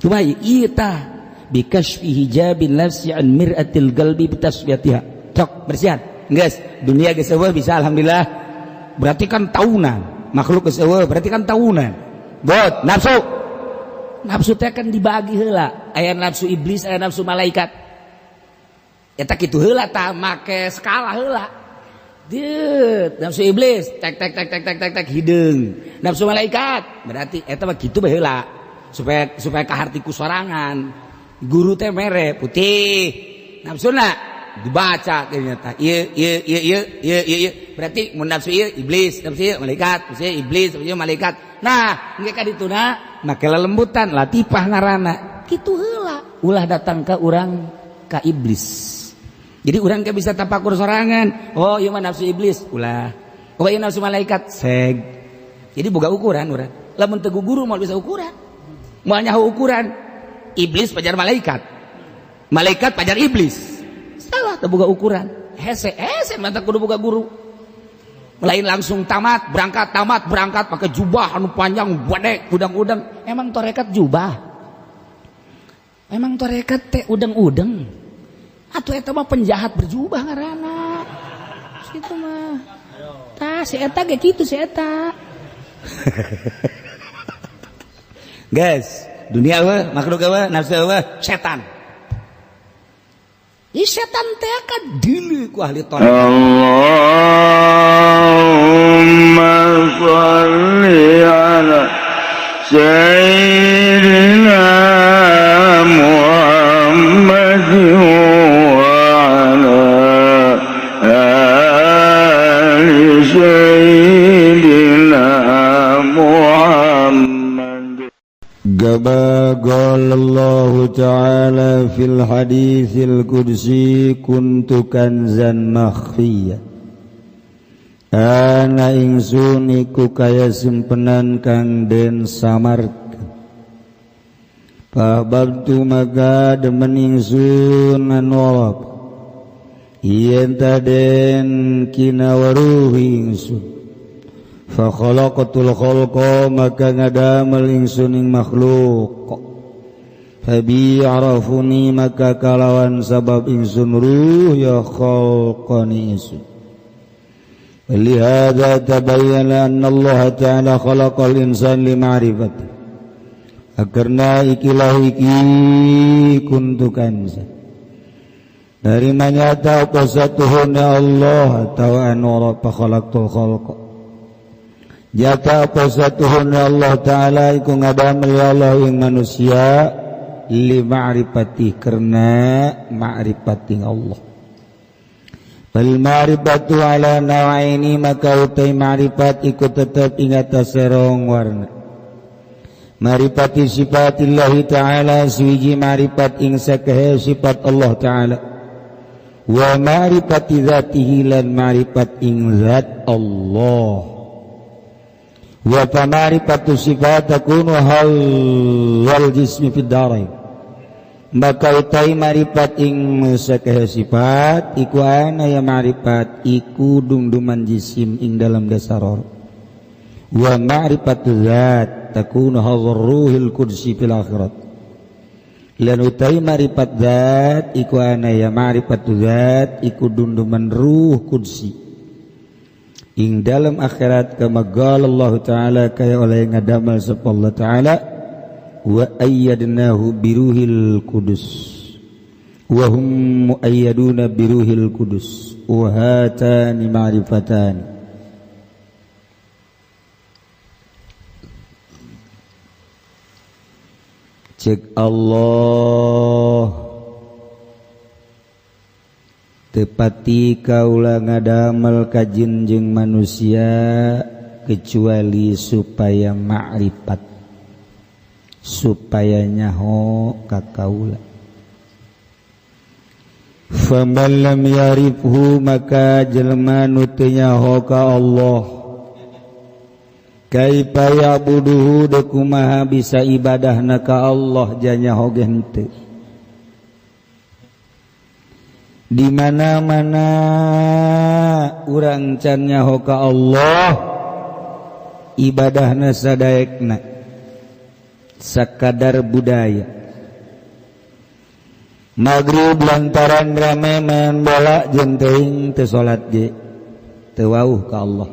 Cuma ieu tah bikashfi hijabin nafsi an mir'atil qalbi bitasfiyatiha. Cok bersihan. Geus, dunia geus eueuh bisa alhamdulillah. Berarti kan tahunan. Makhluk geus eueuh berarti kan tahunan. Bot, nafsu. Nafsu teh kan dibagi heula. Aya nafsu iblis, aya nafsu malaikat. Eta kitu heula tah make skala heula. Dieu, nafsu iblis tek tek tek tek tek tek tek hideung. Nafsu malaikat berarti eta mah kitu bae heula. Supaya supaya kaharti ku sorangan. Guru teh mere putih. Nafsuna dibaca ternyata ieu ieu ieu ieu ieu ieu ieu berarti mun nafsu ieu iblis, nafsu ieu malaikat, nafsu ieu iblis, nafsu ieu malaikat. Nah, engke ka dituna make lelembutan latifah ngaranna. Kitu heula. Ulah datang ka urang ka iblis. Jadi urang ke bisa tapakur sorangan. Oh, ieu mah nafsu iblis, ulah. Oh, ieu nafsu malaikat, seg. Jadi boga ukuran urang. Lamun teu guru moal bisa ukuran. Moal nyaho ukuran. Iblis pajar malaikat. Malaikat pajar iblis. Salah teu boga ukuran. Hese, hese mantap kudu boga guru. Lain langsung tamat berangkat pakai jubah anu panjang, badek, udang-udang. Emang torekat jubah? Emang torekat teh udang-udang? Atuh eta mah penjahat berjubah ngaranna. Situ mah. Tah si eta ge kitu si eta. Guys, dunia eueuh, makhluk eueuh, nafsu eueuh, setan. Ih setan teh kan deuleu ku ahli torekat. Allahumma shalli ala Sayyidina Muhammad wa ala ali Sayyidina Muhammad. كما قال الله تعالى في الحديث القدسي كنت كنزا مخفيا ana ingsun iku kaya simpenan kang den samarkeun fahbabtu maka demen ingsun anu Allah yen taden kinawaruhi ingsun fa khalaqatul khalqa maka ngadamel ingsun ing makhluk fabi arafuni maka kalawan sabab ingsun ruh ya khalqani ingsun. لهذا تبين أن الله تعالى خلق الإنسان لمعرفته. Karena ikilah iki kuntu kanza. Dari manyata apa satuhuna Allah atau anu fa khalaqtul khalqa. Jaka apa satuhuna Allah Ta'ala iku ngadamel ya Allah ing manusia li ma'rifati karena ma'rifati Allah. Fal ma'rifatu ala nawaini maka utai ma'rifat iku tetep ing atas serong warna. Ma'rifati sifatillahi ta'ala suwiji ma'rifat ing sakehe sifat Allah ta'ala. Wa ma'rifati dzatihi lan ma'rifat ing zat Allah. Wa fa ma'rifatu sifat takunu hal wal jismi fid darain. Maka utai ma'rifat ing sakehe sifat iku ana ya ma'rifat iku dungduman jisim ing dalam dasar. Wa ma'rifatu zat takunu hadzal ruhil qudsi fil akhirat. Lan utai ma'rifat zat iku ana ya ma'rifatu zat iku dunduman ruh qudsi ing dalam akhirat kama qala Allah ta'ala kaya oleh ngadamel sapa Allah ta'ala wa ayyadnahu biruhil qudus wa hum muayyaduna biruhil qudus wa hatani ma'rifatan. Cek Allah tepati kaula ngadamel kajin jeung manusia kecuali supaya ma'rifat supaya nyaho ka kaula. Faman lam yarifhu maka jelema nu teu nyaho ka Allah kaifa ya'buduhu deuk kumaha bisa ibadahna ka Allah janyaho ge henteu. Di mana-mana urang can nyaho ka Allah ibadahna sadaekna. Sakadar budaya. Maghrib lantaran rame main bola jeung teuing teu salat ge, teu wauh ka Allah.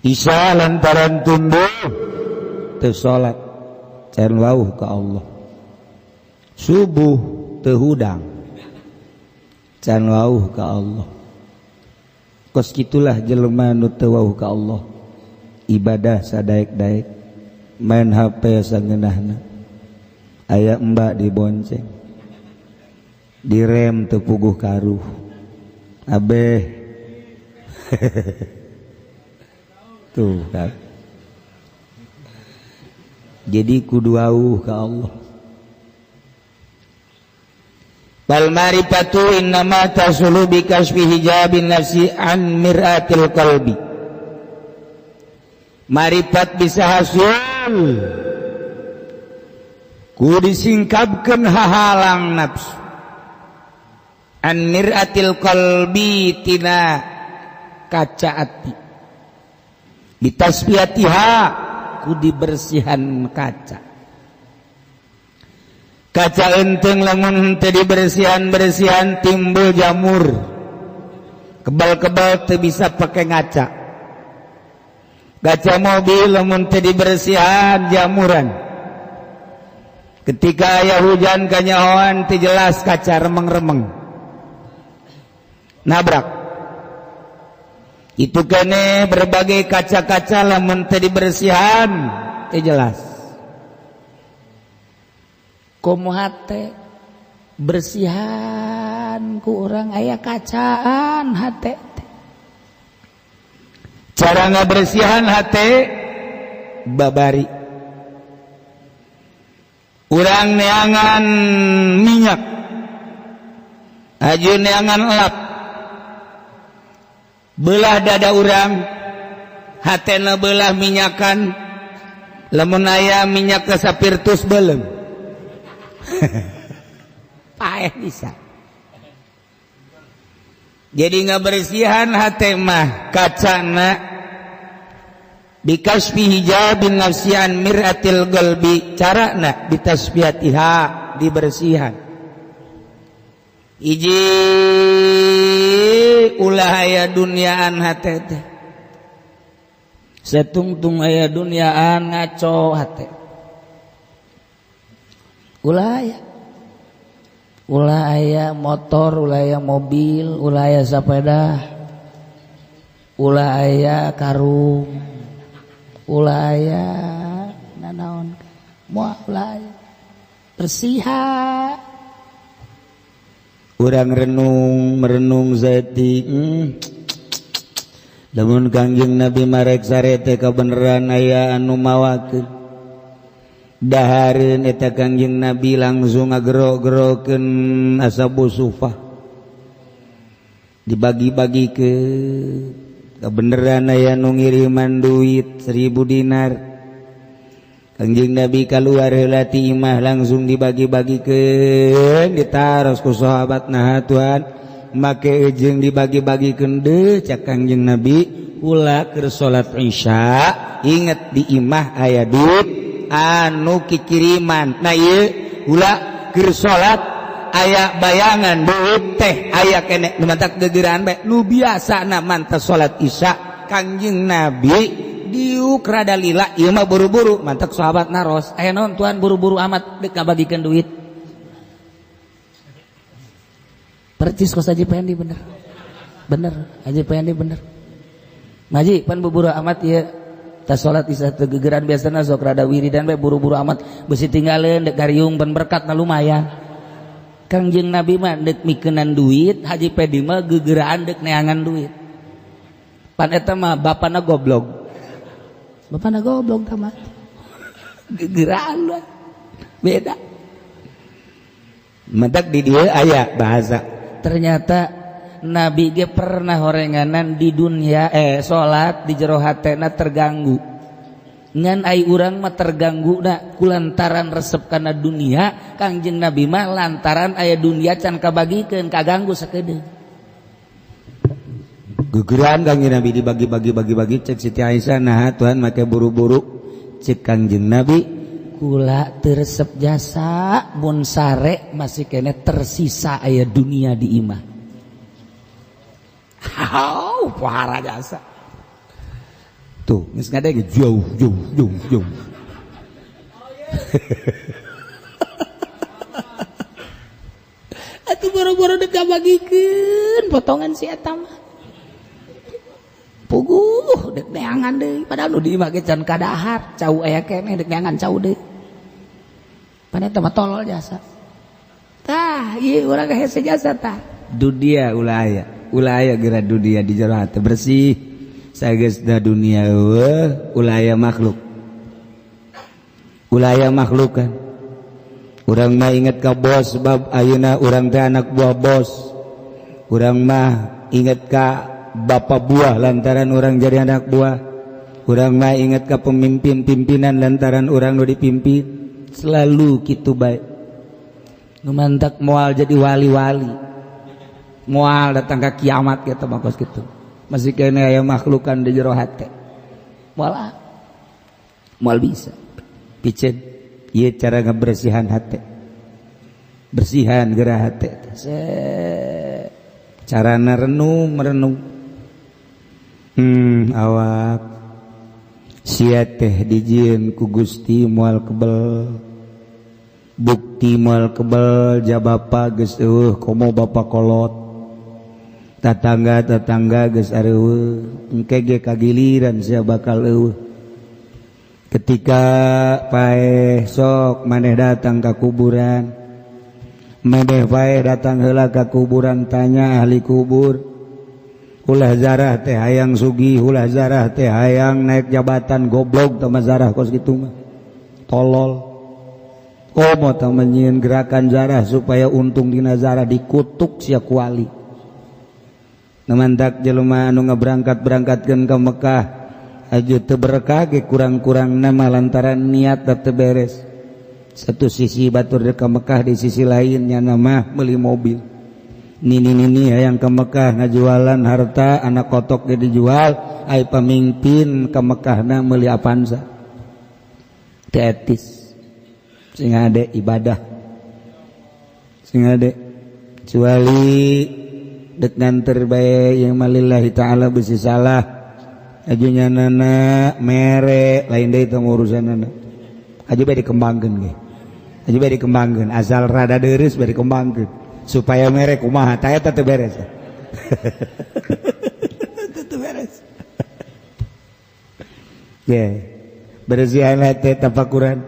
Isya lantaran tunduh teu salat, can wauh ka Allah. Subuh teu hudang, can wauh ka Allah. Kos kitulah jelema nu teu wauh ka Allah. Ibadah sadaek-daek, main HP sangeunahna, aya mbak dibonceng, direm teu puguh karuh abeh. Tuh kan, jadi kudu wauh ka Allah. Bal marifatu innama tasulu bi kasfi hijabin nafsi an mir'atil qalbi. Marifat bisa hasil ku disingkapkeun hahalang nafsu an mir'atil qalbi tina kaca ati, bitasfiyatiha ku dibersihan kaca. Kaca enteng lamun teu dibersihan-bersihan timbul jamur, kebal-kebal teu bisa pakai ngaca. Kaca mobil lamun teu dibersihan jamuran, ketika aya hujan kanyahoan teu jelas kaca remeng-remeng nabrak. Itu kene berbagai kaca-kaca lamun teu dibersihan teu jelas. Komo hate bersihan ku urang aya kacaan hate. Cara ngabersihan hate babari urang neangan minyak, aju neangan lap, belah dada urang, hatena belah minyakan. Lamun aya minyak ke sapirtus belum paeh bisa. Jadi ngabersihan hate mah kacana bikasfi hijabin nafsian miratil qalbi, carana bitasfiyatiha dibersihan. Hiji ulah aya duniaan hate teh, satungtung aya duniaan ngaco hate. Ulah aya, ulah aya motor, ulah aya mobil, ulah aya sepeda, ulah aya karung, ulah aya nanaon, moal ulah aya bersihan. Urang renung merenung zati, lamun Kangjeng Nabi marek sarete kabeneran aya anu mawakeun dahareun eta Kangjeng Nabi langsung ngagero-gerokeun ashabu sufah, dibagi-bagi ke kebeneran aya nu ngiriman duit 1000 dinar. Kangjeng Nabi keluar heula ti imah langsung dibagi-bagikeun, ditaros ku sahabat, nah Tuhan make jeung dibagi-bagikeun deui. Cak Kangjeng Nabi, ulah keur salat Isya inget di imah aya duit anu kikiriman. Nah ieu ulah keur salat aya bayangan duit teh aya kene nu mantak gegeraan bae. Nu biasana mantas salat Isya Kangjeng Nabi diuk rada lila, ieu mah buru-buru. Mantak sahabat naros, aya naon Tuhan buru-buru amat dek ngabagikeun duit. Percis kos Haji Pendi bener. Bener, Haji Pendi bener. Maji pan buru-buru amat ieu tas salat Isya teu gegeran, biasana sok rada wiridan bae buru-buru amat besi tinggaleun dek gariung pan berkatna lumayan. Kangjeng Nabi mah dek mikeunan duit, Haji Pendi mah gegeraan dek neangan duit. Pan eta mah bapana goblok. Bapana goblok tah mah. Gegeraan lah. Beda. Mentak di dieu aya bahasa. Ternyata Nabi ge pernah horenganan di dunia salat di jero hatena terganggu. Ngan ai urang mah terganggu na kulantaran resep kana dunia, Kangjeng Nabi mah lantaran aya dunia can kabagikeun kaganggu sakedeung. Gegeran Kangjeng Nabi dibagi-bagi bagi-bagi. Cek Siti Aisyah, nah Tuhan make buru-buru. Cek Kangjeng Nabi, kula teu resep jasa mun sare masih kene tersisa aya dunia di imah. Hau, pohara jasa. Tuh, geus ngadege jauh jauh jauh jauh. Atuh boro-boro dek bagikeun potongan si eta mah. Puguh dek neangan deui, padahal nu di imah ge can kadahar, cau aya keneh dek neangan cau deui. Pan eta mah tolol jasa. Tah, ieu urang hese jasa tah. Dunia ulah aya, ulah aya geura dunia di jero hate bersih. Sageus da dunia eueuh, ulah aya makhluk. Ulah aya makhluk kan. Urang mah inget ka bos sebab ayeuna urang teh anak buah bos. Urang mah inget ka bapak buah lantaran orang jadi anak buah. Urang mah inget ka pemimpin pimpinan lantaran orang nu dipimpin. Selalu kitu bae. Nu mantak moal jadi wali-wali. Moal datang ka kiamat kitu mah kos kitu. Masih kene aya makhlukan di jero hate. Moal moal bisa. Piceun ieu cara ngabersihan hate. Bersihan geura hate. Carana renung merenung. Awak sia teh dijieun ku Gusti moal kebel, bukti moal kebel ja bapa geus eueuh komo bapa kolot, tatangga tetangga geus areueuh, engke ge kagiliran sia bakal eueuh. Ketika paeh sok maneh datang ka kuburan, maneh paeh datang heula ka kuburan, tanya ahli kubur. Ulah zarah teh hayang sugih, ulah zarah teh hayang naik jabatan, goblok tama zarah kos kitu mah. Tolol. Komo tah nyieun gerakan zarah supaya untung dina zarah, dikutuk sia kuali. Namantak jelema anu ngaberangkat-berangkatkeun ka Mekah aju teu berkah ge kurang-kurang nama lantaran niat teu beres. Satu sisi batur ka Mekah, di sisi lainnya nama meuli mobil. Nini-nini hayang ke Mekah ngajualan harta anak kotok ge dijual, ai pamimpin ke Mekahna meuli Avanza. Teu etis. Sing ade ibadah. Sing ade kecuali dek nganter bae yang malillahi ta'ala besi salah. Ajunya nana mere lain deui teh urusanana. Aju bae dikembangkeun ge. Aju bae dikembangkeun asal rada deureus bae dikembangkeun. Supaya merek kumaha tah eta teu beres. Teu beres. Ye. Bersihan hate tafakuran.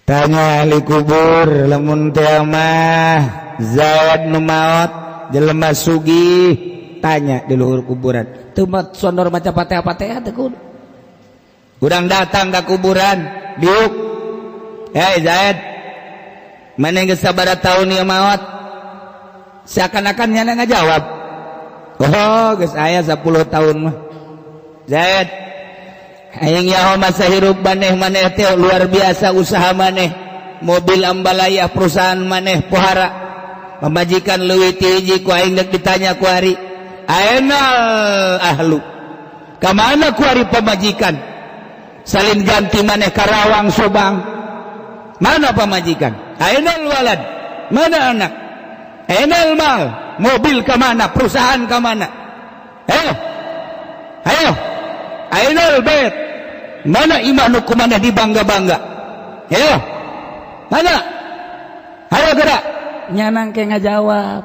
Tanya ahli kubur lamun teh mah Zaid nu maot jelema sugih, tanya di luhur kuburan. Teu sondor maca Fatihah-Fatihah teu kudu. Urang datang ka kuburan, diuk. Hei Zaid, mana geus sabaraha tahun ieu maot? Seakan-akan nyana ngajawab. Oh, geus aya 10 tahun mah. Zaid, aing nyaho masa hirup maneh, maneh teh luar biasa usaha maneh. Mobil ambalaya perusahaan maneh pohara. Pamajikan leuwih ti hiji, ku aing deuk ditanya ku ari. Ainal ahlu. Ka mana ku ari pamajikan? Salin ganti maneh Karawang Subang. Mana pamajikan? Ainal walad. Mana anak? Ainal mal. Mobil ke mana? Perusahaan ke mana? Ayo. Ayo. Ainal bait. Mana imah nu ku maneh dibangga-bangga? Ayo. Mana? Ayo gerak. Nyanang ke ngajawab.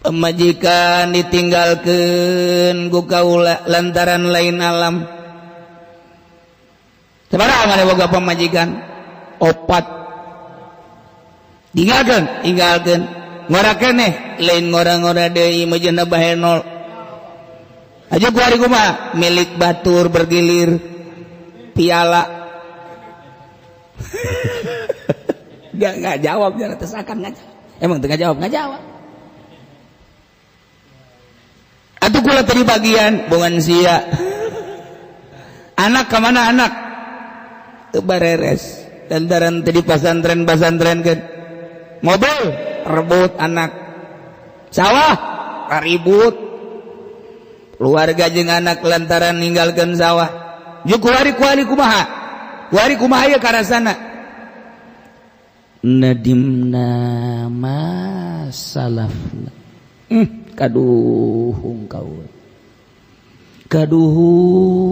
Pemajikan ditinggalkeun ku kaula lantaran lain alam. Sabaraha maneh boga pamajikan? Opat. Tinggalkeun, tinggalkeun. Ngora keneh, lain ngora-ngora deui meujeuna bahenol. Aja ku ari kumaha? Milik batur bergilir piala. Dia nggak jawab, dia akan nggak jawab. Emang tengah jawab, nggak jawab. Atuh kula tadi bagian bongan sia. Anak kemana anak? Teu bareres. Lantaran tadi pasantren-pasantren kan. Mobil rebut anak. Sawah ribut. Keluarga jeung anak lantaran ninggalkeun sawah. Jeung kuari kuari kumaha? Kuari kumaha ieu karasana? Nadimna ma salafna. Kaduhung kaul. Kaduhung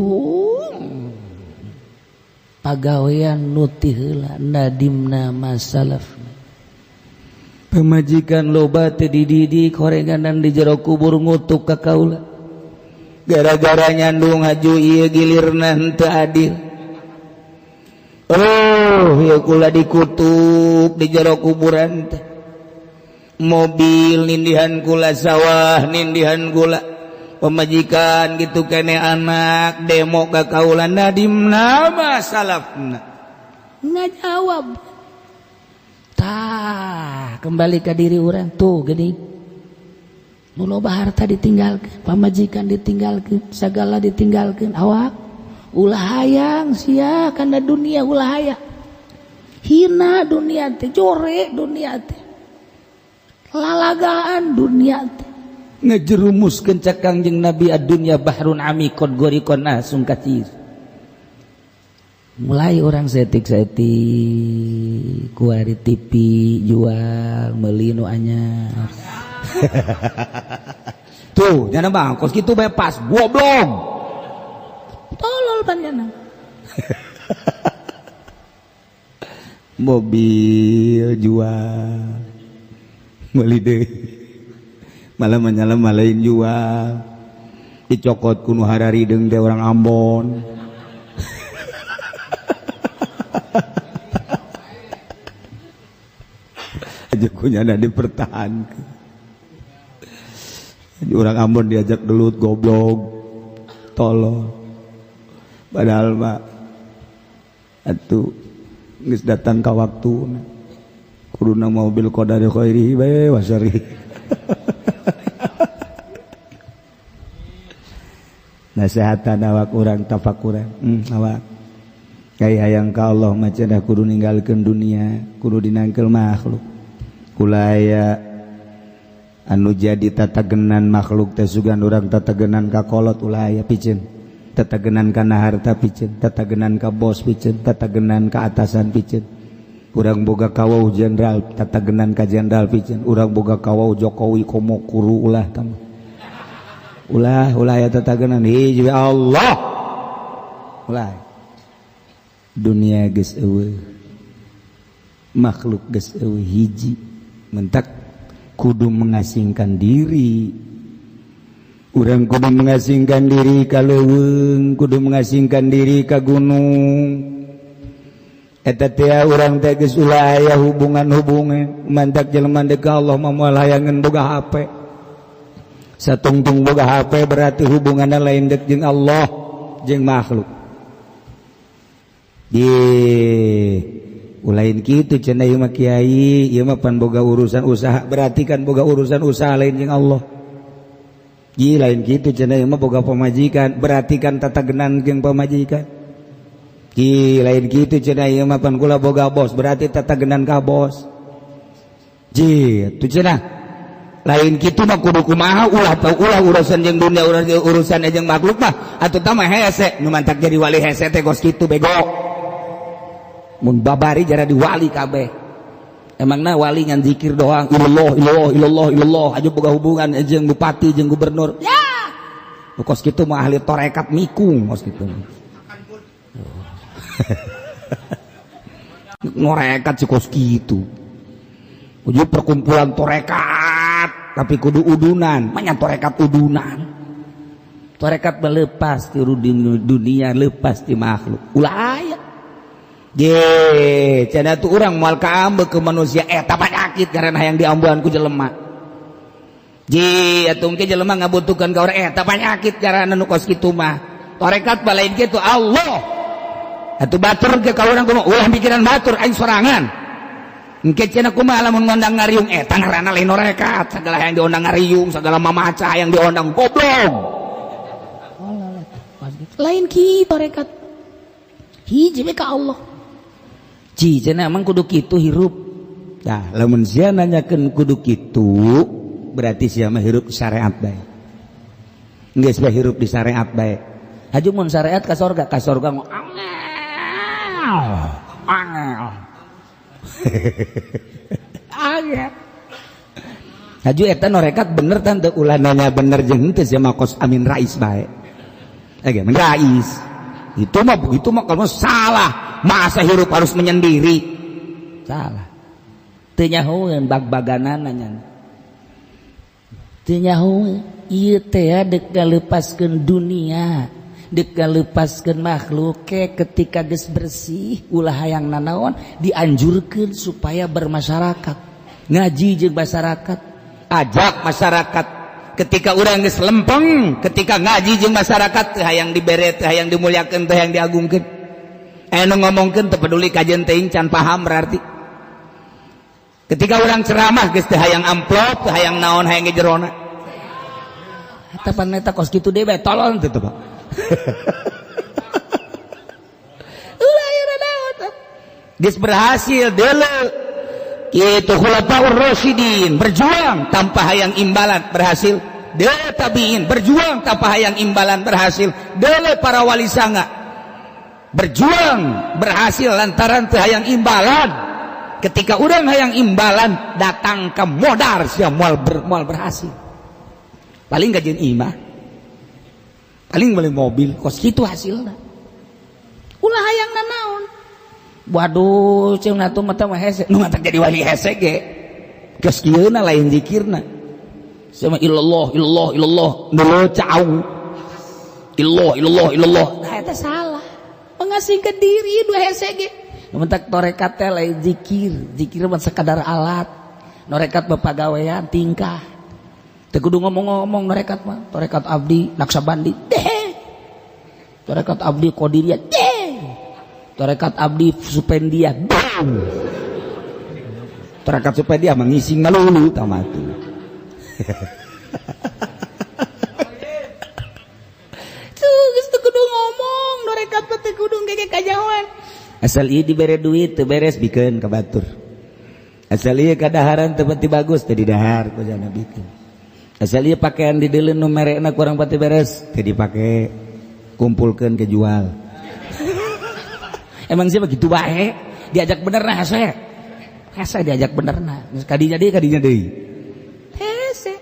pagawean nu ti heula nadimna ma salafna. Pamajikan loba teu dididik horenganan di jero kubur ngutuk ka kaula. Gara-gara nyandung haju ieu gilirna henteu adil. Oh, ieu kula dikutuk di jero kuburan teh. Mobil nindihan kula, sawah nindihan kula, pamajikan gitu kene, anak demo ka kaula, nadimna ma salafna. Ngajawab. Tah, kembali ke diri orang tuh gini. Nu loba harta ditinggalkan, pamajikan ditinggalkan, segala ditinggalkan, awak ulah hayang sia kana dunia, ulah hayang. Hina dunia teh, jore dunia teh. Lalagaan dunia teh. Ngejerumuskeun cek Kangjeng Nabi, ad-dunya bahrun amikon gorikon asung katsir. Mulai orang setik-setik kuari TV jual meuli nu anyar. Tuh, jangan bang, kos kitu bae pas, goblok. Tolol panjenengan. Mobil jual. Meuli deui. Malah menyala malain jual. Dicokot ku nu hararideung teh orang Ambon. Aja kunyana dipertahankan. Orang Ambon diajak gelut goblok tolol, padahal mah atuh geus datang ka waktuna kuduna mobil qadari khairihi bae wa syarrihi. Nasehatan awak urang, tafakuran awak kaya hayang ka Allah mah cenah kudu ninggalkeun dunia, kudu dinangkeul makhluk. Kula aya anu jadi tatagenan makhluk teh sugan urang tatagenan ka kolot ulah aya piceun, tatagenan kana harta piceun, tatagenan ka bos piceun, tatagenan ka atasan piceun. Urang boga kawau jenderal tatagenan ka jenderal piceun, urang boga kawau Jokowi komo kuru ulah tam. Ulah ulah aya tatagenan hiji Allah. Ulah. Dunia geus eueuh. Makhluk geus eueuh hiji. Mentak kudu mengasingkan diri. Urang kudu mengasingkan diri ka leuweung, kudu mengasingkan diri ka gunung. Eta teh urang teh geus ulah aya hubungan-hubungan. Mantak jelema deuk ka Allah mah moal hayangeun boga HP. Satungtung boga HP berarti hubunganna lain deuk jeung Allah jeung makhluk. Di ulain kitu cenah ieu mah kiai, ieu mah pan boga urusan usaha, berarti kan boga urusan usaha lain jeung Allah. Ji lain kitu cenah ieu mah boga pamajikan, berarti kan tatagenan jeung pamajikan. Ji lain kitu cenah ieu mah pan kula boga bos, berarti tatagenan ka bos. Ji atuh cenah lain kitu mah kudu kumaha, ulah ulah urusan jeung dunia, urusan jeung makhluk mah atuh tah mah hese nu mantak jadi wali hese teh kos kitu bego. Mun babari jara di wali kabeh. Emangna wali ngan zikir doang, ilallah ilallah ilallah ilallah aja boga hubungan jeung bupati jeung gubernur. Ya. Nu kos kitu mah ahli tarekat mikung kos kitu. Ngorekat si kos kitu. Uju perkumpulan tarekat tapi kudu udunan, manya tarekat udunan. Tarekat melepas ti dunia, lepas ti makhluk. Ulah aya. Ye, cenah tuh urang moal kaambe ke manusia eta penyakit karena hayang diambuhan ku jelema. Ji, atuh engke jelema ngabutuhkeun ka urang eta penyakit karena nu kos kitu mah. Tarekat balain kitu Allah. Atuh batur ke ka urang kumaha ulah mikiran batur aing sorangan. Engke cenah kumaha lamun ngondang ngariung eta ngaranna lain tarekat, segala hayang diondang ngariung, segala mamaca hayang diondang goblok. Lain ki tarekat. Hiji we ka Allah. Ji cenah emang kudu kitu hirup. Tah, lamun sia nanyakeun kudu kitu, berarti sia mah hirup syariat bae. Geus bae hirup di syariat bae. Haju mun syariat ka sorga angel. Angel. Angel. Haju eta norekat bener tante ulah nanya bener jeung henteu sia mah kos Amin Rais bae. Amin Rais. Itu mah begitu mah kalau salah. Masa hirup harus menyendiri. Salah. Teu nyahoeun bag-baganana nya. Teu nyahoeun ieu teh dek ngalepaskeun dunia, dek ngalepaskeun makhluk ke ketika geus bersih ulah hayang nanaon dianjurkeun supaya bermasyarakat. Ngaji jeung masyarakat, ajak masyarakat. Ketika urang geus lempeng, ketika ngaji jeung masyarakat teu hayang dibere, teu hayang dimuliakeun, teu hayang diagungkeun. Anu ngomongkeun teu peduli kajian teuing can paham berarti. Ketika urang ceramah geus teu hayang amplop, teu hayang naon, hayang ge jerona. Eta pan eta kos kitu deui bae tolong teu Pak. Ulah aya naon. Geus berhasil deuleu. Itu khulafaur rasyidin berjuang tanpa hayang imbalan berhasil. Deuleu tabiin berjuang tanpa hayang imbalan berhasil. Deuleu para wali sanga berjuang berhasil lantaran teu hayang imbalan. Ketika urang hayang imbalan datang ke modar sia moal berhasil. Paling gajian imah, paling beli mobil, kos kitu hasilna. Ulah hayang nanaon. Waduh, ceung atuh mah mah hese, nu matak jadi wali hese ge. Geus kieuna lain zikirna. Sama illallah illallah illallah, nu cau. Illallah illallah illallah. Nah eta salah. Mengasingkeun diri nu hese ge. Nu matak torekat teh lain zikir, zikir mah sekadar alat. Norekat bapagawean tingkah. Teu kudu ngomong-ngomong norekat mah, torekat abdi Naksabandi deh. Torekat abdi Qadiriyah deh. Torekat abdi Supendia deh. Torekat Supendia mengisi ngalulu tamatu. Tuh geus teu kudu ngomong norekat mah teu kudu gege kajahoan. Asal ieu dibere duit teu beres bikeun ka batur. Asal ieu kadaharan teu pati bagus teu didahar ku jana bikeun. Asal ieu pakaian dideuleun nu merekna kurang pati beres teu dipake, kumpulkeun ke jual. Emang sih begitu bae, diajak bener nah hese. Hese diajak bener nah. Geus kadinya deui. Hese.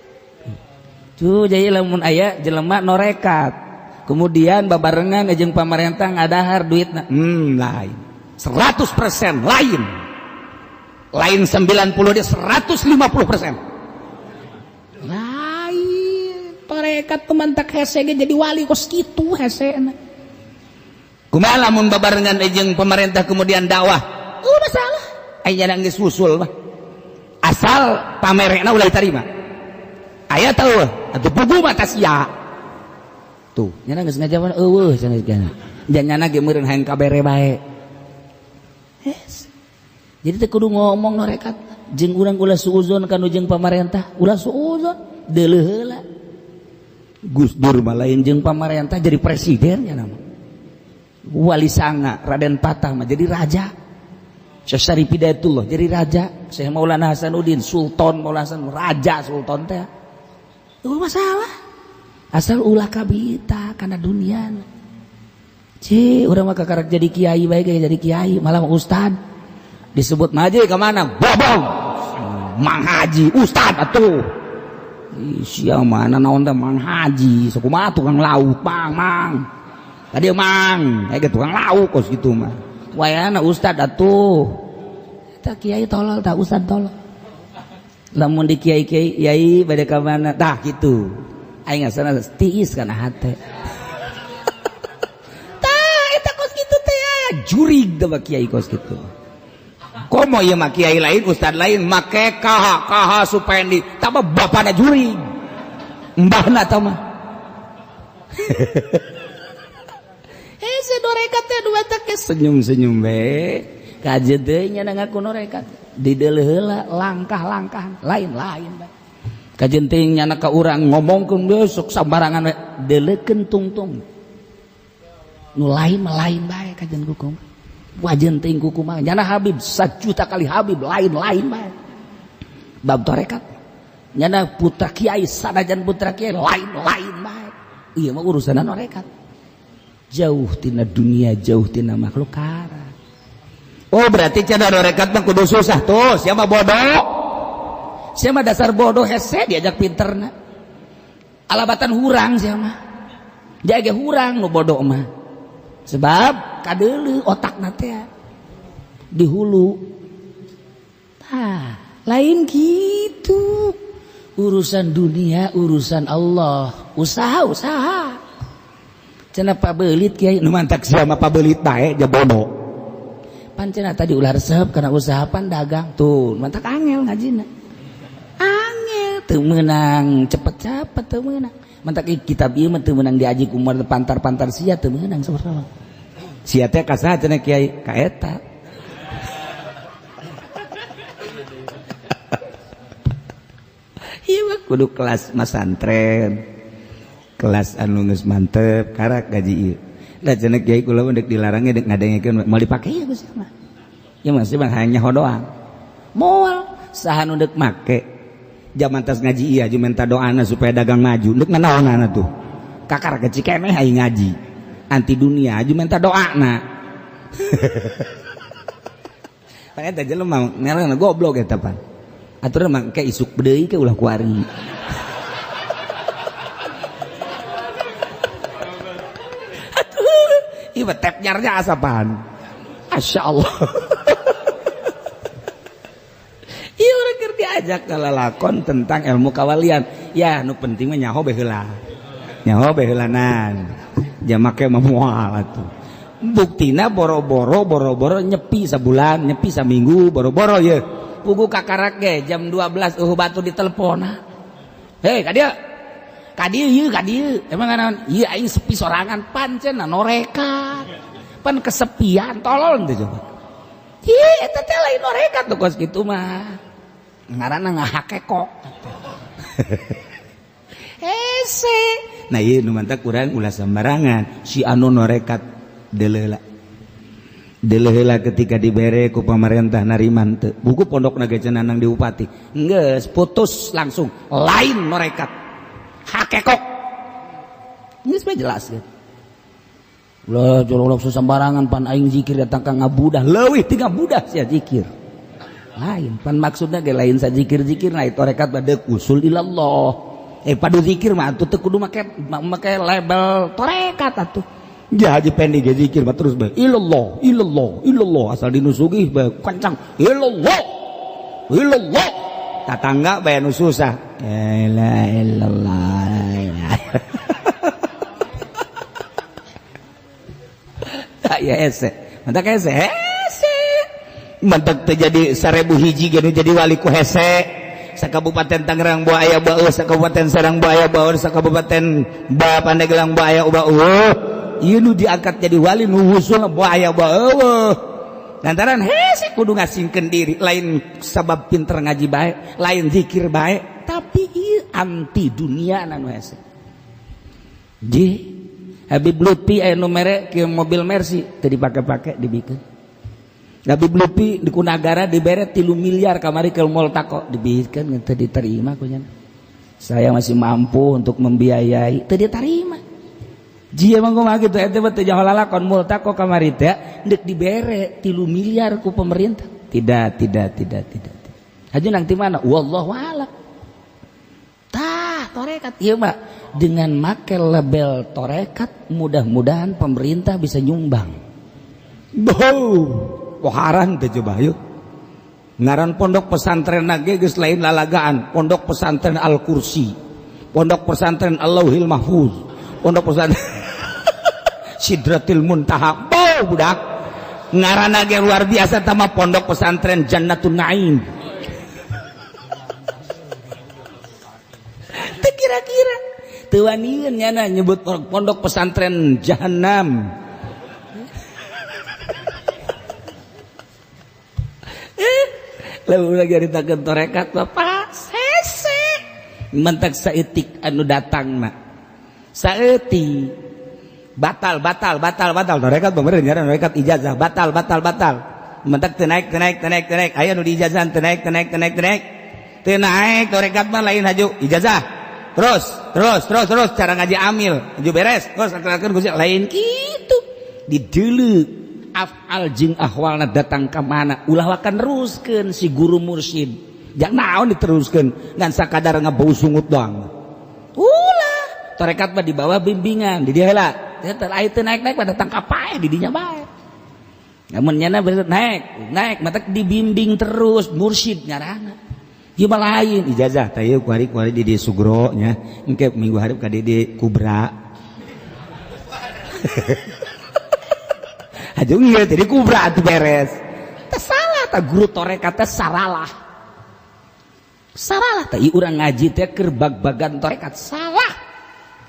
Tuh jadi lamun aya jelema norekat. Kemudian babarengan jeung pamarentah ngadahar duitna. Lain. 100% lain. Lain 90 dia 150%. Lain. Torekat pemantak hese ge jadi wali kos kitu hesena. Kumaha lamun babarengan jeung pemerintah kemudian dakwah? Masalah. Aya geus usul mah. Asal pamerekna ulah diterima. Aya teu atuh pugu mah sia. Tuh, nyana geus ngajawan eueuh cenah geus. Janyana ge meureun hayang kabere bae. Yes. Jadi teu kudu ngomong norekat jeung urang ulah suuzon ka nu jeung pamarentah, ulah suuzon deuleuh heula. Gus Dur mah lain jeung pamarentah jadi presiden nya nama. Wali Sanga Raden Patah mah jadi raja. Syekh Syarif Hidayatullah jadi raja. Syekh Maulana Hasanuddin Sultan Maulana Hasan raja sultan teh. Eueuh masalah. Asal ulah kabita kana dunia. Ci urang mah kakarak jadi kiai bae ge jadi kiai malah ustad. Disebut maji ka mana? Bobong. Mang Haji ustad atuh. Ih sia mana naon teh Mang Haji, sakumaha tukang lauk mang mang. Tadi mang, kayak tukang lauk kos gitu mah. Wayana ustad atuh. Eta kiai tolol tah ustad tolol. Lamun di kiai-kiai yai bade ka mana? Tah kitu. Aing asana tiis kana hate. Tah eta kos kitu teh jurig teh kiai kos kitu. Komo ieu mah kiai lain ustad lain make kaha kaha Supendi tah bapana jurig. Mbahna tah mah. Hese norekat teh dua teh senyum-senyum be. Kajeun teh nya ngaku norekat. Dideuleuh heula langkah-langkah lain-lain bae. Kajeun teh nyana ka urang ngomongkeun besok sambarangan we deuleukeun tungtung. Nu lain mah lain bae kajeun kuku. Wajeun teuing kuku mah nyana Habib 1 juta kali Habib lain-lain bae. Bab tarekat. Nyana putra kiai sanajan putra kiai lain-lain bae. Ieu mah urusanna norekat. Jauh tina dunia, jauh tina makhluk kara. Oh berarti cenah norekat mah kudu susah tuh, siapa bodoh? Siapa dasar bodoh hese diajak pinterna. Alabatan hurang siapa? Jaga hurang nu bodoh mah. Sebab kadeuleu otakna teh di hulu. Tah, lain gitu. Urusan dunia, urusan Allah. Usaha, usaha. Cenah pabelit kiai nu mantak sia mah pabelit bae ja bodoh. Pan cenah tadi ulah resep karena usaha pan dagang tuh mantak angel ngajina. Angel teu meunang cepet-cepet teu meunang. Mantak kitab ieu mah teu meunang diaji ku pantar-pantar sia teu meunang sabarana. Sia teh ka saha cenah kiai ka eta. Ieu mah kudu kelas masantren. Kelas anu geus mantep karak gaji ieu. Da cenah kiai kula mah deuk dilarang deuk ngadengekeun moal dipake ya geus mah. Ya masih mah hanya doang. Moal saha nu deuk make. Jaman tas ngaji ieu aju minta doana supaya dagang maju. Deuk nanaonana tuh. Kakar kecil keneh aing ngaji. Anti dunia aju minta doana. Pan eta jelema ngaranna goblok eta pan. Aturna mah ke isuk deui ke ulah kuari. Atuh, ieu mah tep nyarnya asapan. Masya Allah. Ieu urang keur diajak ka lalakon tentang ilmu kawalian. Ya nu penting mah nyaho bae heula. Nyaho bae heulanan. Jamak mah moal atuh. Buktina boro-boro nyepi sabulan, nyepi saminggu, boro-boro ye. Pugu kakarak ge jam 12 batu ditelepon. Hei, ka dieu. Ka dieu ieu, ka dieu. Emang naon? Ieu aing sepi sorangan pancen norekat. Pan kesepian tolol teh coba. Ieu eta teh lain norekat tuh kos kitu mah. Ngaranna ngahakekok. Hese. Nah ieu nu mantak urang ulah sembarangan si anu norekat deuleuh. Deuleuh ketika dibere ku pamarentah nariman teu. Buku pondok ge cenah nang di bupati. Geus putus langsung lain norekat. Hakekok. Geus mah jelas gitu. Ulah jolok sembarangan pan aing zikir datang ka ngabudah leuwih ti ngabudah sia zikir. Lain pan maksudna ge lain sa zikir-zikir nah torekat mah deuk usul ilallah. Padu zikir mah atuh teu kudu make label torekat atuh. Ya Haji Pendi ge zikir mah terus bae ilallah ilallah ilallah asal dinusugih bae kencang ilallah ilallah tatangga bae nu susah la ilaha illallah. Ya hese mantak hese hese mantak teu jadi 1000 hiji ge nu jadi wali ku hese. Sakabupaten Tangerang boa aya baeuh, sakabupaten Serang boa aya baeuh, sakabupaten Pandeglang boa aya baeuh. Ieu nu diangkat jadi wali nu wusul boa aya baeuh. Lantaran hese kudu ngasingkeun diri, lain sabab pinter ngaji bae, lain zikir bae, tapi ieu anti dunia nu hese. Ji Habib Lutfi aya nu mere ke mobil Mercy teu dipake-pake dibikeun. Habib Lutfi di Kunagara dibere 3 miliar kamari ke Multaqo dibikeun teu diterima ku nya. Saya masih mampu untuk membiayai teu diterima. Ji emang kumaha kitu eta mah teu jauh lalakon Multaqo kamari teh deuk dibere 3 miliar ku pemerintah. Tidak. Haji nang ti mana? Wallahu a'lam. Tah torekat ieu mah dengan make label torekat mudah-mudahan pemerintah bisa nyumbang. Bau, poharan teh coba yuk. Ngaran pondok pesantren ge geus lain lalagaan, pondok pesantren Al-Kursi, pondok pesantren Allahil Mahfuz, pondok pesantren Sidratil Muntaha. Bau budak. Ngaranna ge luar biasa tama pondok pesantren Jannatun Naim. Teu kira-kira teu wanian nyana nyebut pondok pesantren Jahannam. Lalu lagi haritakeun torekat bapak hese mentak saeutik anu datangna saeutik batal batal batal batal torekat bener nyaran torekat ijazah batal batal batal mentak teu naik teu naik teu naik teu naik aya nu diijazahan teu naik teu naik teu naik teu naik teu naik torekat mah lain haju ijazah terus terus terus terus cara ngaji amil haju beres terus akhir-akhir lain kitu. Dideuleu afal jeung ahwalna datang ka mana, ulah wakan neruskeun si guru mursyid. Jangan naon diteruskeun, ngan sakadar ngabau sungut doang. Ulah, tarekat mah di bawah bimbingan, di dieu heula. Teu teu naik-naik mah datang ka paeh di dinya bae. Namun nyana naik, naik matak dibimbing terus mursyid ngarana. Ieu mah lain ijazah tah ieu kuari-kuari di dieu Sugro nya, engke minggu hareup ka di Kubra. Ajung ieu jadi Kubra atuh beres. Teh salah tah guru tarekat teh saralah. Saralah tah ieu urang ngaji teh keur bag-bagan tarekat salah.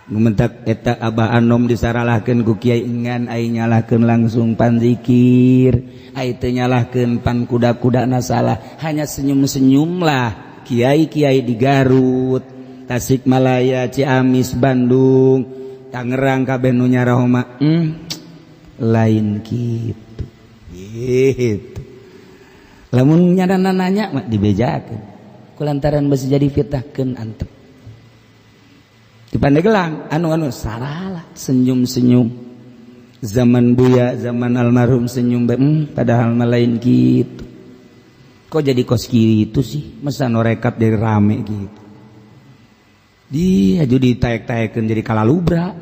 Ngumentak eta Abah Anom disaralahkeun ku Kiai Engan, ai nyalahkeun langsung pan zikir, ai teu nyalahkeun pan kuda-kudana salah, hanya senyum-senyumlah kiai-kiai di Garut, Tasikmalaya, Ciamis, Bandung, Tangerang kabeh nu nyaraho mah lain kitu. Gitu. Lamun nyadana nanya mah dibejakeun. Kulantaran besi jadi fitnahkeun antep. Di Pandeglang anu-anu saralah senyum-senyum. Zaman Buya, zaman almarhum senyum padahal mah lain gitu. Kok jadi kos gitu sih? Masa norekat jadi rame gitu. Di aju ditaek-taekeun jadi kalalubra.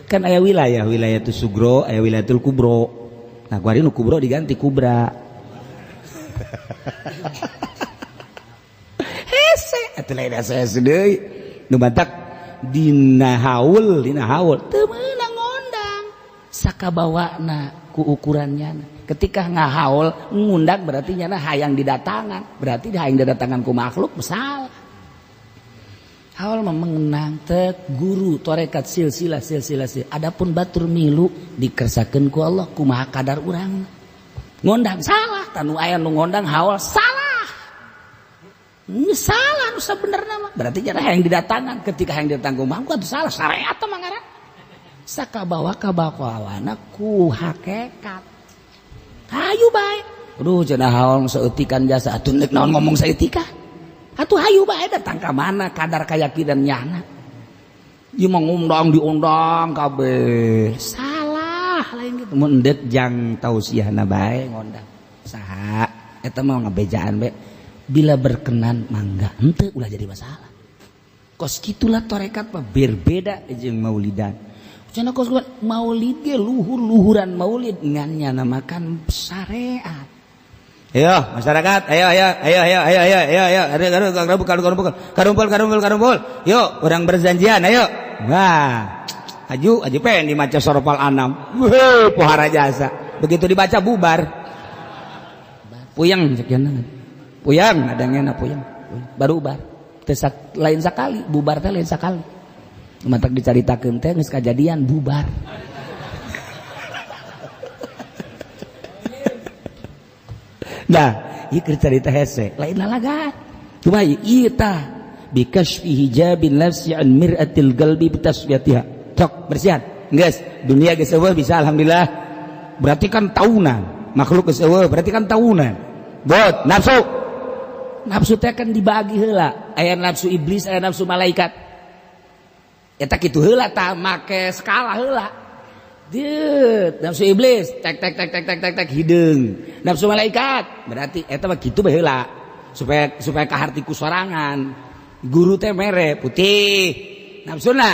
Kan aya wilayah, wilayah tu Sugro, aya wilayatul Kubro. Nah, kuari nu Kubro diganti Kubra. Hese atuh lain hese deui. Nu batak dina haul, dina haul teu meunang ngondang. Sakabawana ku ukurannya. Ketika ngahaul ngundang berarti nyana hayang didatangan, berarti hayang didatangan ku makhluk salah. Haul mah mengenang tek guru tarekat silsilah silsilah silsilah. Adapun batur milu dikersakeun ku Allah kumaha kadar urang. Ngondang salah, tanu aya nu ngondang haul salah. Salah nu sabenerna mah. Berarti nyana hayang didatangan, ketika hayang didatang ku makhluk atuh salah syariat mah ngaran. Sakabawa kabawana ku hakikat. Hayu bae. Aduh cenah haul saeutikan jasa atuh nek naon ngomong saeutika. Atuh hayu bae datang ka mana kadar kayakinan nyana. Ieu mah ngundang diundang kabeh. Salah lain gitu. Mun endek jang tausiahna bae ngondang. Saha eta mah ngabejaan bae. Bila berkenan mangga henteu ulah jadi masalah. Kos kitulah tarekat mah berbeda jeung maulidan. Cenah kos maulid ge luhur-luhuran maulid ngan nyana makan syariat. Ayo masyarakat, ayo ayo ayo ayo ayo ayo ayo ayo ayo karumpul karumpul karumpul karumpul. Yuk, orang berjanjian ayo. Wah. Aju aju pengen dimaca sorpal anam. Weh, pohara jasa. Begitu dibaca bubar. Puyeng sekian. Puyeng ada ngena puyeng. Baru bar. Teu lain sakali, bubar teh lain sakali. Matak dicaritakeun teh geus kajadian bubar. Nah, ieu keur carita hese, lain lalagan. Cuma ieu tah bikashfi hijabin nafsi an mir'atil qalbi bitasfiyatiha. Cok bersihan. Geus, dunia geus eueuh bisa alhamdulillah. Berarti kan taunan, makhluk geus eueuh berarti kan taunan. Bot, nafsu. Nafsu teh kan dibagi heula, aya nafsu iblis, aya nafsu malaikat. Eta kitu heula tah make skala heula. Dieu nafsu iblis tek tek tek tek tek tek tek hideung. Nafsu malaikat berarti eta mah kitu bae heula supaya supaya kaharti ku sorangan. Guru teh mere putih. Nafsuna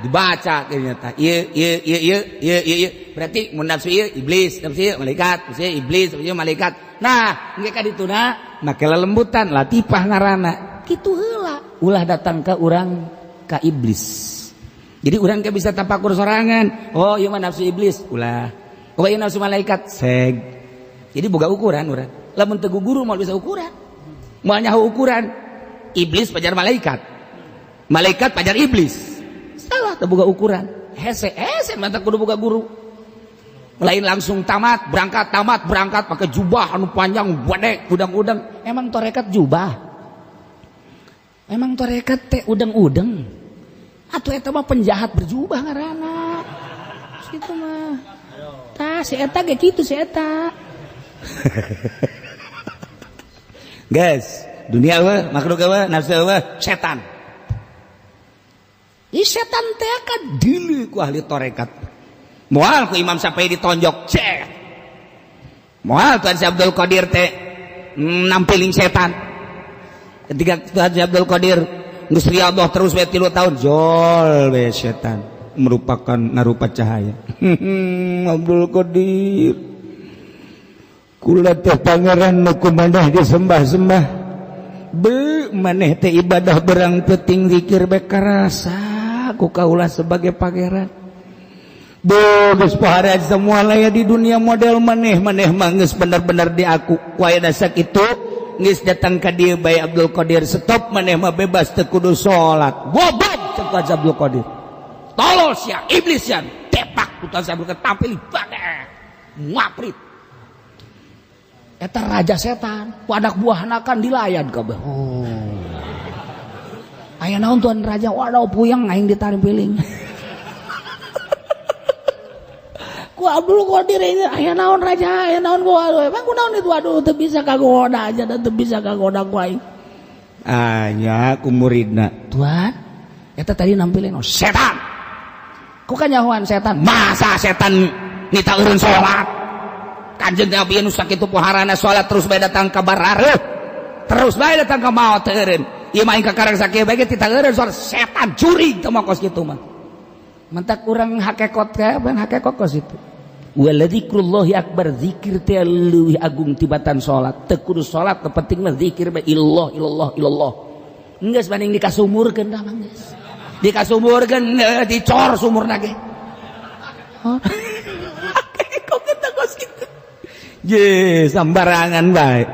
dibaca ternyata ieu ieu ieu ieu ieu ieu berarti mun nafsu ieu iblis, nafsu ieu malaikat, nafsu ieu iblis, nafsu ieu malaikat. Nah, engke ka dituna make lelembutan latifah ngaranna. Kitu heula ulah datang ka urang ka iblis. Jadi urang ke bisa tapakur sorangan. Oh, ieu mah nafsu iblis, ulah. Oh, ieu nafsu malaikat, seg. Jadi boga ukuran urang. Lamun teu guru moal bisa ukuran. Moal nyaho ukuran. Iblis pajar malaikat. Malaikat pajar iblis. Salah teu boga ukuran. Hese, hese mah kudu boga guru. Lain langsung tamat, berangkat pakai jubah anu panjang, badek, udang-udang. Emang tarekat jubah? Emang tarekat teh udang-udang? Atuh eta mah penjahat berjubah ngaranna. Kitu mah. Tah si eta ge kitu si eta. Guys, dunia eueuh, makhluk eueuh, nafsu eueuh, setan. Ih setan teh kan dilu ku ahli tarekat. Moal ku Imam Syafi'i ditonjok cek. Moal Tuan Syekh Abdul Qadir teh nampiling setan. Ketika Tuan Syekh Abdul Qadir geus riyadhah terus we 3 tahun jol we setan merupakan ngarupa cahaya. Abdul Qadir kula teh pangeran nu kumaneh disembah-sembah. Be maneh teh ibadah berang penting zikir bae karasa ku kaula sebagai pangeran. Geus pohara semua laya di dunia model maneh maneh mah geus bener-bener di aku. Ku aya sakitu geus datang ka dieu bae Abdul Qadir stop maneh mah bebas teu kudu salat. Goblok cek Haji Abdul Qadir. Tolol sia iblis sia tepak ku Haji Abdul Qadir tampil bade ngaprit. Eta raja setan, ku anak buahna kan dilayan kabeh. Oh. Aya naon tuan raja? Waduh puyeng aing ditarimpiling. Ku Abdul Qadir ini aya naon raja, aya naon ku aduh. Emang ku naon itu aduh teu bisa kagoda aja dan teu bisa kagoda ku aing. Anya ku muridna. Tuan, eta tadi nampilin oh, setan. Ku kanyahoan setan. Masa setan nita eureun salat? Kanjeng Nabi nu sakitu poharana salat terus bae datang ka barareuh. Terus bae datang ka maot teu eureun. Ieu mah aing kakarang sakieu bae ge tita eureun salat setan curi teu mah kos kitu mah. Mentak urang hakekot teh ban hakekot kos itu. Wala dzikrullahi akbar, zikir teh leuwih agung tibatan salat. Teu kudu salat, nu penting mah zikir bae illallah illallah illallah. Geus banding dikasumurkeun dah mah geus. Dikasumurkeun dicor sumurna ge. Kok kita kos kitu. Je, sembarangan bae.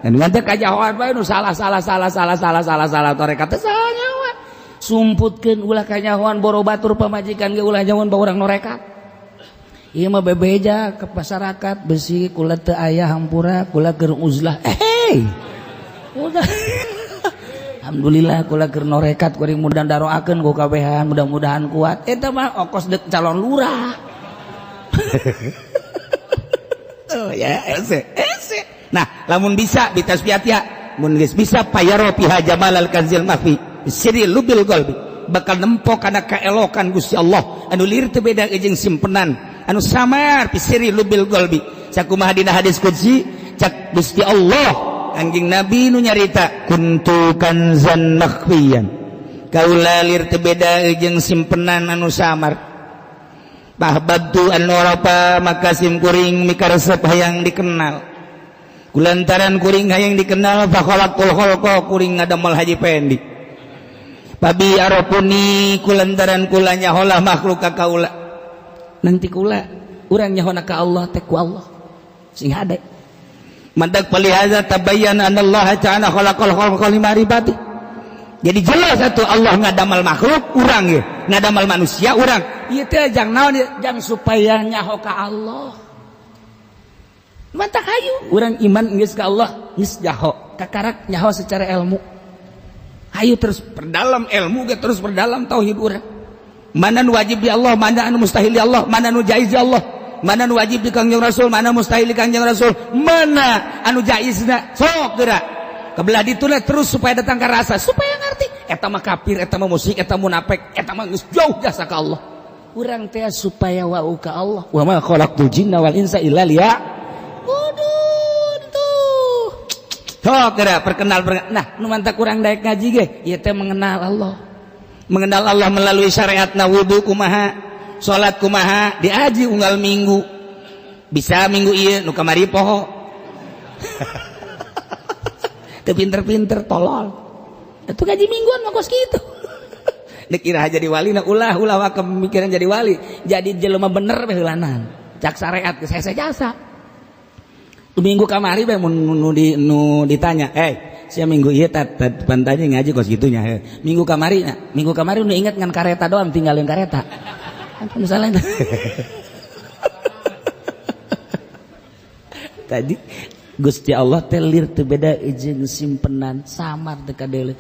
Dan nganti kajahoan bae nu salah salah salah salah salah salah salah tarekat teh salah nyawa. Sumputkeun ulah kanyahoan boro batur pamajikan ge ulah nyahoan ba urang norekat. Ieu mah bebeja ke masyarakat besi kula teu aya hampura kula keur uzlah. Eh. Udah. Alhamdulillah kula keur norekat kuring mudah daroakeun ku kabehan mudah-mudahan kuat. Eta mah okos deuk calon lurah. Oh ya, ese, ese. Nah, lamun bisa bitasbiat ya, mun geus bisa payaro piha jamalal kanzil mahfi siri lubil qalbi bakal nempo kana kaelokan Gusti Allah anu lir teu beda jeung simpenan anu samar pisiri lubil qalbi. Sakumaha dina hadis qudsi cak Gusti Allah anjing Nabi nu nyarita kuntu kanzan makhfiyan kaula lir teu beda jeung simpenan anu samar. Bahbabtu an nurapa maka sim kuring mikaresep hayang dikenal. Kulantaran kuring hayang dikenal fa khalaqul khalqa kuring ngadamel Haji Pendi. Babi arapuni kulantaran kula nyaholah makhluk ka kaula. Nanti kula urang nyahona ka Allah teh ku Allah. Sing hade. Mantak palihaza tabayyana anallaha ta'ala khalaqal khalqa limaribati. Jadi jelas satu Allah ngadamal makhluk urang ye, ngadamal manusia urang. Ieu teh jang naon jang supaya nyaho ka Allah. Mantak hayu urang iman geus ka Allah geus nyaho, kakarak nyaho secara ilmu. Hayu terus perdalam ilmu ge terus perdalam tauhid urang. Mana nu wajib di Allah, mana anu mustahil di Allah, mana nu jaiz di Allah, mana nu wajib di Kangjeng Rasul, mana mustahil di Kangjeng Rasul, mana anu jaizna sok geura. Kebelah dituna terus supaya datang ke rasa, supaya ngerti eta mah kafir, eta mah musyrik, eta munafik, eta mah geus jauh jasa ka Allah. Urang teh supaya wau ka Allah. Wa ma khalaqtul jinna wal insa illa liya. Udun tuh. Sok geura perkenal. Nah, nu mantak urang daek ngaji ge, ieu teh mengenal Allah. Mengenal Allah melalui syariatna wudu kumaha, salat kumaha, diaji unggal minggu. Bisa minggu ieu nu kamari poho. Teu pinter-pinter tolol. Itu ngaji mingguan mah kos kitu. Dek iraha jadi wali na ulah ulah wa kemikiran jadi wali. Jadi jelema bener bae heulanan. Cak syariat geus hese jasa. Minggu kamari bae mun nu ditanya, "Eh, sia minggu ieu tat pantanya ngaji kos kitunya." Minggu kamari na, minggu kamari nu inget ngan kareta doang tinggalin kareta. Kan misalnya tadi Gusti Allah teh lir teu beda jeung simpenan samar teu kadele.